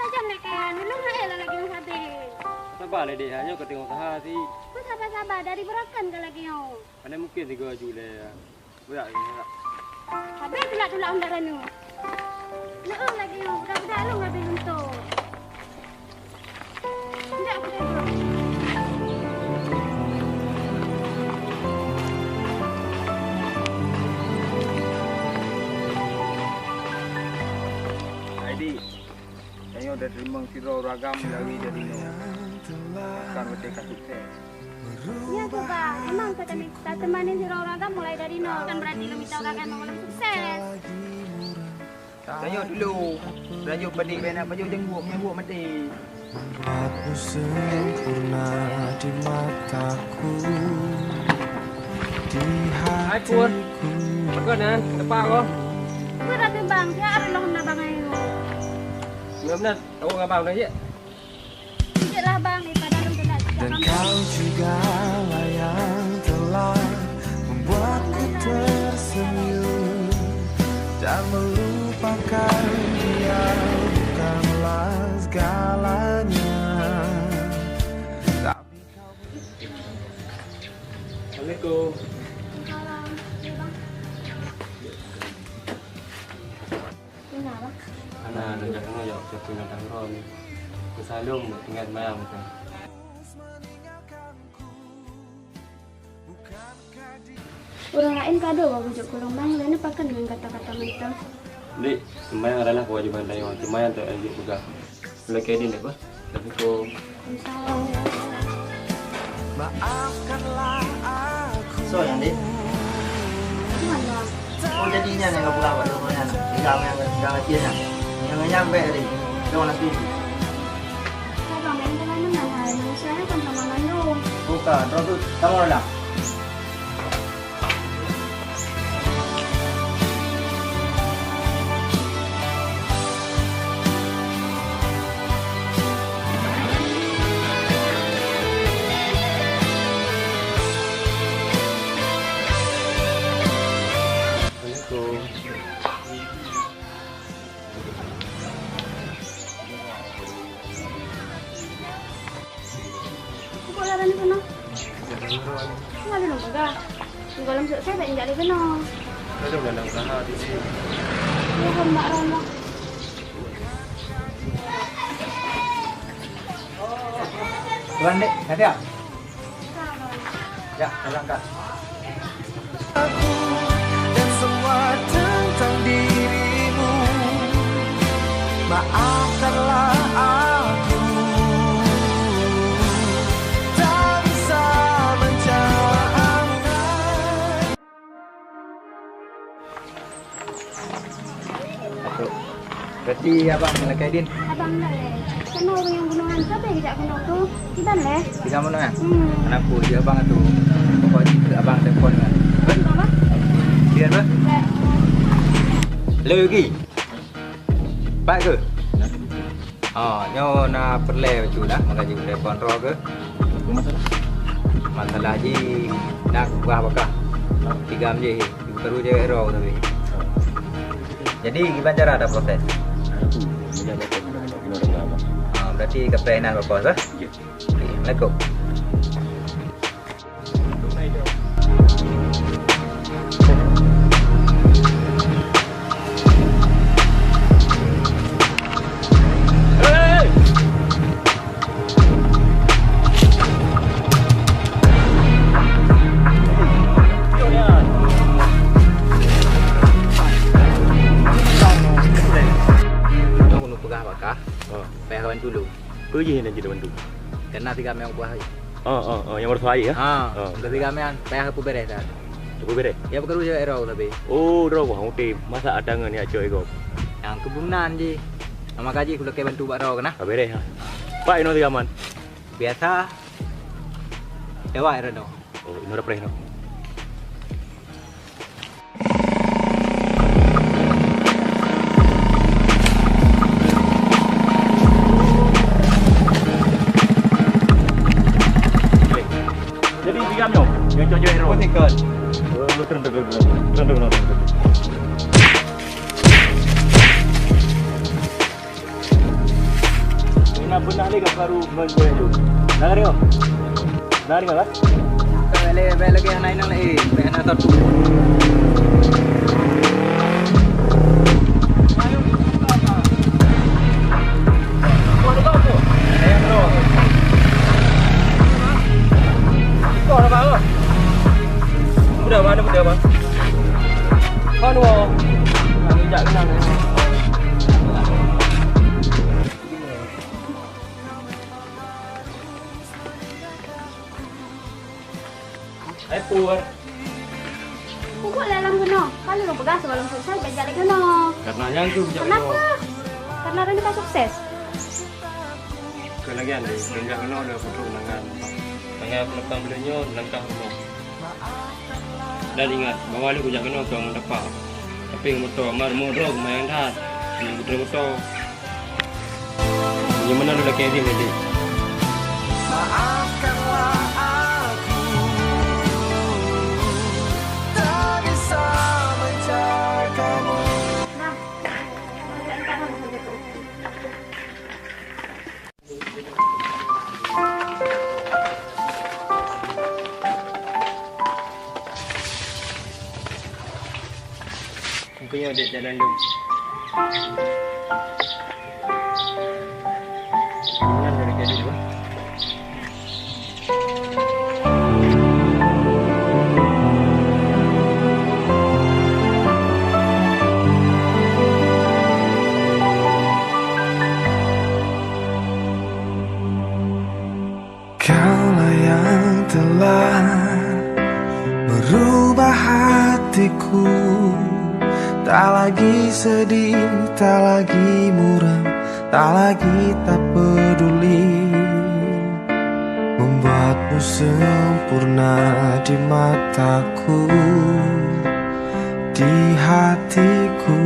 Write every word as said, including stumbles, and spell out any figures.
Jam lé kan, ulôn hai lah lagèe nyoe sabé. Saba lé deh, nyoe ka teungoh usaha sit. Kok saba-saba, dari beurakan ka lagèe nyoe. Pane mungken tiga ju lé. Berat ni, berat. Sabé tulak-tulak undang ranu. Leueh lagèe nyoe, budak-budak lôn habéh lunto. Tidak, tidak, tidak. Aidi. Tanyoe tateurimong sidroe ureueng agam mulai dari nyoe. Akan watèe ka sukses. Nyo, Bang. Memang ka tateumani sidroe ureueng agam mulai dari nyoe. Kan berarti lôn mita ureueng agam memang lôn sukses. Tanyoe dulu. Rajuk padé bèk na pajoh jeuet buet, meunyo buet maté. Aku sempurna di mataku, di hatiku. Hai, Pun. Apa kau, Nan? Tepak kau? Berat, Bang. Ya, ada loh, Bang, ayo. Benar-benar. Awak ngon abang dah, ya? Ijak lah, Bang, daripada lôn keuneuk cakap. Dan kau jugalah yang telah membuatku tersenyum dan melupakan dia bukanlah segalanya. Tapi kau Assalamualaikum. Waalaikumsalam. Ya, Bang. Hana, Bang. Hana, lôn jak keunoe, jak, jak peungon tanggong. Keu saleuem, tinggai seumayang, bukan. Ureueng laén ka dua bak bujuk keu lôn, Bang, lôn pakon ngon kata-kata mantong. Dek, seumayang adalah kewajiban tanyoe, cuma nyang tak lanjut peugah. Lôn keu idin deh, Bang. Assalamualaikum. Waalaikumsalam. Maafkanlah aku. Soe nyan, Dek? Tuan, Bang. Oh, jadi nyan nyang geupeugah bak lôn nyan. Tinggai nyang, tinggai latihan nyan. Nyang, nyang bèk tadi. Dong latihan. Abang, yang telah menang, hai, manusia kan sama mandum. Bukan, terus tu, kamu dah. Assalamualaikum. Kok laran di sana? Enggak ada lomba. Di dalam saya tak injak di sana. Ada dalam usaha di sini. Ya, Mbak Rama. Tuan, Dek, ada tak? Ya, terangkan. Aku dan semua tentang dirimu. Maafkanlah aku, tak bisa menjawab. Masuk. Berarti abang lakèe idin? Abang dah lé. Keunoe ureueng nyang bunoe nyan, sabe geujak keunoe tu? Iban lé. Tiga bunoe nyan? Hmm. Aneuk ku, di abang tu. Pokok jih keu abang telepon kan. Abang apa? Dia apa? Ya. Halo, Yuki. Pat keuh? Oh, nyoe na peureulèe bacut dah, maka jeuet telepon droe keuh. Masalah? Masalah jih na keubah bakah. Tigam jih, baru jaweueb droe tapi. Jadi, kiban cara taproses? Ah, berarti ka preh inan bak kos, eh? Assalamualaikum. Peugah bakah, payah kawan tulông. Peue jih nyang jeuet bantu? Keunan tiga meuang kuah hai. Oh, oh, oh, nyang baru hai, ya? Ha, oh. Nyang tiga meuang, payah peubeuréh dah. Peubeuréh? Ya, peukeureuja droe tapi. Oh, droe kuah utem. Masa ada ngon ya, cok ego. Nyang keubunan jih. Nama kaji kulakèe bantu bak droe keunan. Ka beréh, ha. Pak, inoe tiga man. Biasa. Dewa inoe. Oh, inoe dah preh, inoe. Jadi, tiga nyoe, nyang cocok ero. Betul kan? Oh, betul, betul, betul. Betul, betul, betul. Beunah lé ka baru ngon boy tu. Dengar tengok. Dengar tengok kan? Bèk lé, bèk lagèe hana inong lé. Bèk hana tatu. Budak mana budak, bang? Kau dua. Kami jak kenal. Hai, Pur. Peubuet lé lam keunoe. Ka lôn peugah sigohlom sukses, bèk jak lé keunoe. Karena nyan keuh jak keunoe. Kenapa? Karena Rani ka sukses. Keu lagèe nyan, lôn jak keunoe lôn peutrok undangan. Tanggai peunempang buleuen nyoe langkah rumoh. Dan ingat, bahwa lôn kujak keunoe kon ngon tapa. Tapi ngon moto, mat rumoh droe keumayang that. Ngon moto-moto. Nyang meunan lôn lakèe deh, Dek. Maafkanlah aku, tak bisa menjagamu. Mungkin ada jalan dulu. Jalan dari tadi tu. Kaulah yang telah merubah hatiku. Tak lagi sedih, tak lagi muram, tak lagi tak peduli. Membuatmu sempurna di mataku, di hatiku.